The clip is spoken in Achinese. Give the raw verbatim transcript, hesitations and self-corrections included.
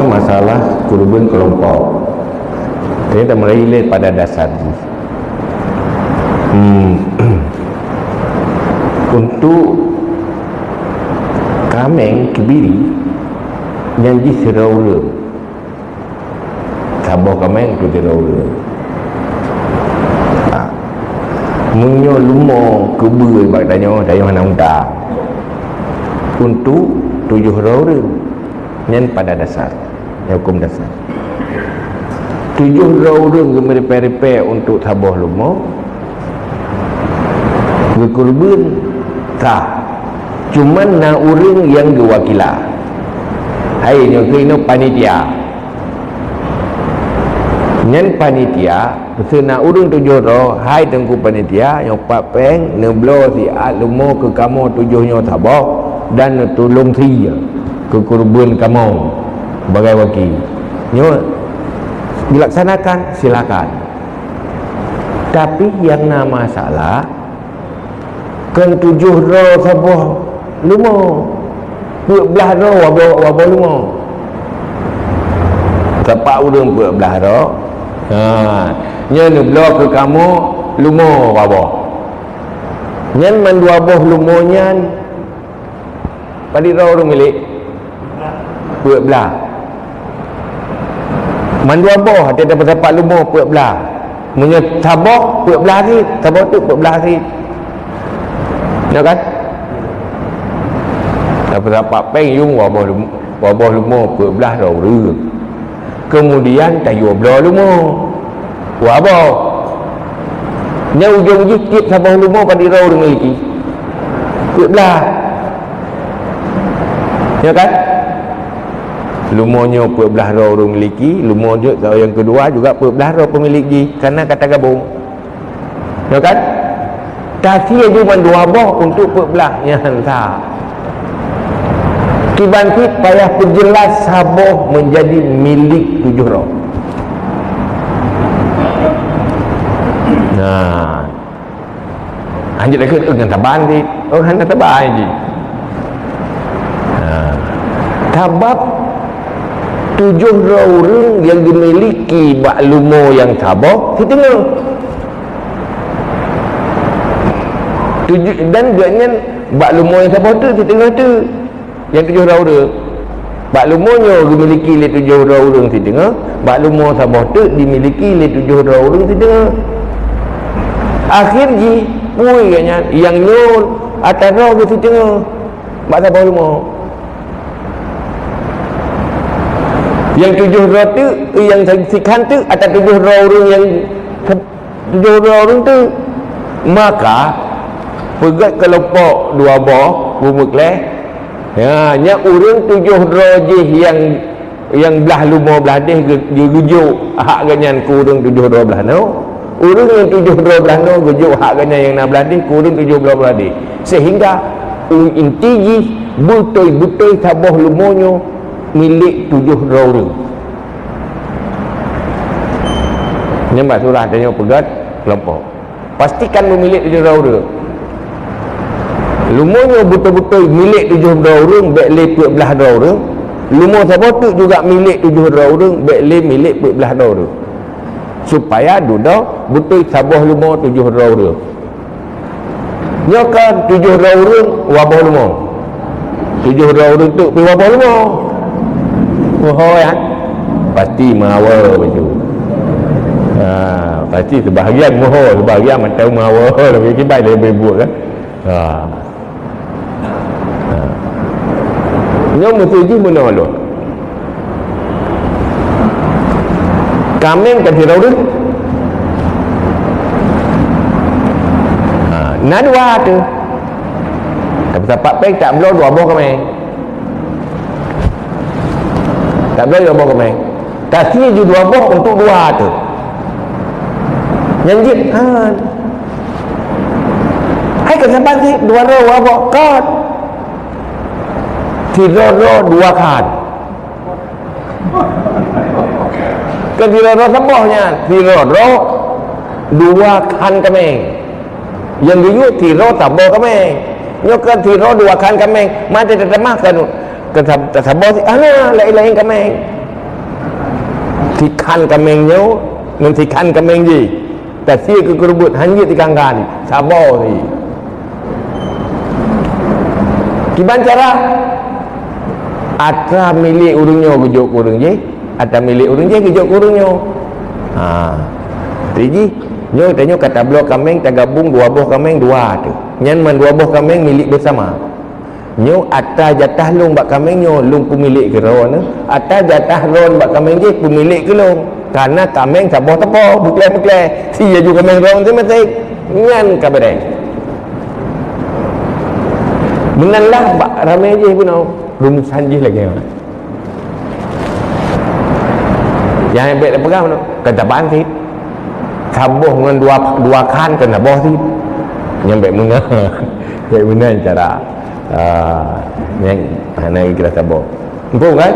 Masalah keureubeuen keulompok. Jadi, tamulai lé pada dasar jih. Hmm. Untuk kaméng keubiri, nyan jih sidroe ureuëng. Saboh kaméng keu sidroe ureuëng. Ha. Meunyoe leumo keubeue bak tanyoe, tanyoe hana unta. Untuk tujoh droe ureuëng. Nyan pada dasar. Nyan huköm dasar. Tujoh droe ureuëng geumeuripée-ripée untuk saboh leumo, geukeureubeuen sah. Cuman na ureuëng nyang geuwakila. Hai, nyoe keunoe panitia. Nyan panitia, seuna ureuëng tujoh droe, hai teungku panitia, nyoe pat péng, neubloe siat leumo keu kamoe tujoh nyoe saboh, dan neutulông sie keu keureubeuen kamoe sebagai waki. Nyoe dilaksanakan, silakan. Tapi nyang na masalah, kon tujoh droe saboh leumo. Peuet blaih droe waboh, waboh leumo. Sapat ureuëng peuet blaih droe. Ha, nyoe neubloe keu kamoe leumo waboh. Nyan mandua boh leumo nyan, padit droe ureuëng milék? Peuet blaih. Mandua boh, até tapeusapat leumo peuet blaih. Meunyoe saboh, peuet blaih cit, saboh teuk peuet blaih cit. Nyo kan? Tapeusapat péng yum waboh leumo, waboh leumo peuet blaih droe ureuëng. Keumudian tayue bloe leumo. Waboh. Nyan ujong jih tieb saboh leumo padit droe ureuëng miliki? Peuet blaih. Ya kan? Leumo nyoe peuet blaih droe ureuëng miliki, leumo nyoe nyang keudua juga peuet blaih droe peumilék jih, karena ka tagabong. Ya kan? Tasie jih mandua boh untuk peuet blaih, nyan sah. Kiban cit payah peujeulaih saboh meunjadi milék tujoh droe. Nah. Hanjeuet lagée, "Oh, ngon saban cit." Oh, hana saban cit. Nah. Sabab tujoh droe ureuëng nyang geumiliki bak leumo nyang saboh siteungoh. Tujoh, dan gobnyan bak leumo nyang saboh teuk siteungoh teuk. Nyang tujoh droe ureuëng. Bak leumo nyoe geumiliki lé tujoh droe ureuëng siteungoh, bak leumo saboh teuk dimiliki lé tujoh droe ureuëng siteungoh. Akhé jih, peue gobnyan, nyang nyoe atra droe geuh siteungoh bak saboh leumo. Nyang tujoh droe teuk, nyang sikhan teuk atra tujoh droe ureuëng nyang tujoh droe ureuëng teuk. Maka, peugét keulompok dua boh, beumeukleh. Ya, nyan ureuëng tujoh droe jih nyang, nyang blaih leumo blaih déh geu-, geu-, geujok hak gobnyan keu ureuëng tujoh droe blaih nyoe. Ureuëng nyang tujoh droe blaih nyoe geujok hak gobnyan nyang na blaih déh keu ureuëng tujoh droe blaih déh. Sehingga, u-, inti jih beutôi-beutôi saboh leumo nyoe milék tujoh droe ureuëng. Nyan bak surah tanyoe peugét keulompok. Pastikan meumilék tujoh droe ureuëng. Leumo nyoe beutôi-beutôi milék tujoh droe ureuëng, bék lé peuet blaih droe ureuëng. Leumo saboh teuk juga milék tujoh droe ureuëng, bék lé milék peuet blaih droe ureuëng. Supaya dudoe beutôi saboh leumo tujoh droe ureuëng. Nyoe kan tujoh droe ureuëng, waboh leumo. Tujoh droe ureuëng teuk pih waboh leumo. Meuho, ya? Pasti meuawa baju. Ha, pasti sebahagian meuho, sebahagian mantong meuawa. Lebih kibai lebih buet, kan? Ha. Ha. Nyoe meusti jih meunoe lôn. Kaméng ka sidroe ureuëng. Ha, na dua tu. Tapi sapat péng tak bloe dua boh kaméng. Tak bloe dua boh kaméng. Tasie jih dua boh untuk dua tu. Nyan jeuet, ha. Hai ka saban cit, dua droe dua boh, kon. Sidroe-droe dua khan. Kon sidroe-droe saboh nyan, sidroe-droe dua khan kaméng. Nyang geuyue sidroe saboh kaméng. Nyoe kon sidroe dua khan kaméng, maté tatamah kon, kon sab-, saboh cit, hana, laén-laén kaméng. Sikhan kaméng nyoe ngon sikhan kaméng jih. Tasie keu keureubeuen, hanjeuet sikhan-sikhan, saboh sit. Kiban cara? Atra milék ureuëng nyoe geujok keu ureuëng jih, atra milék ureuëng jih geujok keu ureuëng nyoe. Ha. Jadi, nyoe tanyoe ka tabloe kaméng, tagabong dua boh kaméng dua teuh. Nyan mandua boh kaméng milék beusama. Nyoe atra jatah lôn bak kaméng nyoe, lôn peumilék keu droeneuh. Atra jatah droeneuh bak kaméng jih, peumilék keu lôn. Kareuna kaméng saboh teupeu, meukleh-meukleh. Si laju kaméng droeneuh maséng-maséng. Nyan ka beureh. Meunan lah bak ramé jih bunoe, rumusan jih lagée nyan. Nyang bèk tapeugah bunoe, keu saban sit. Saboh ngon dua, dua khan keu saboh sit. Nyan bèk meunan. Bèk meunan cara. Ah, nyan hana kira saboh. Muphom kan?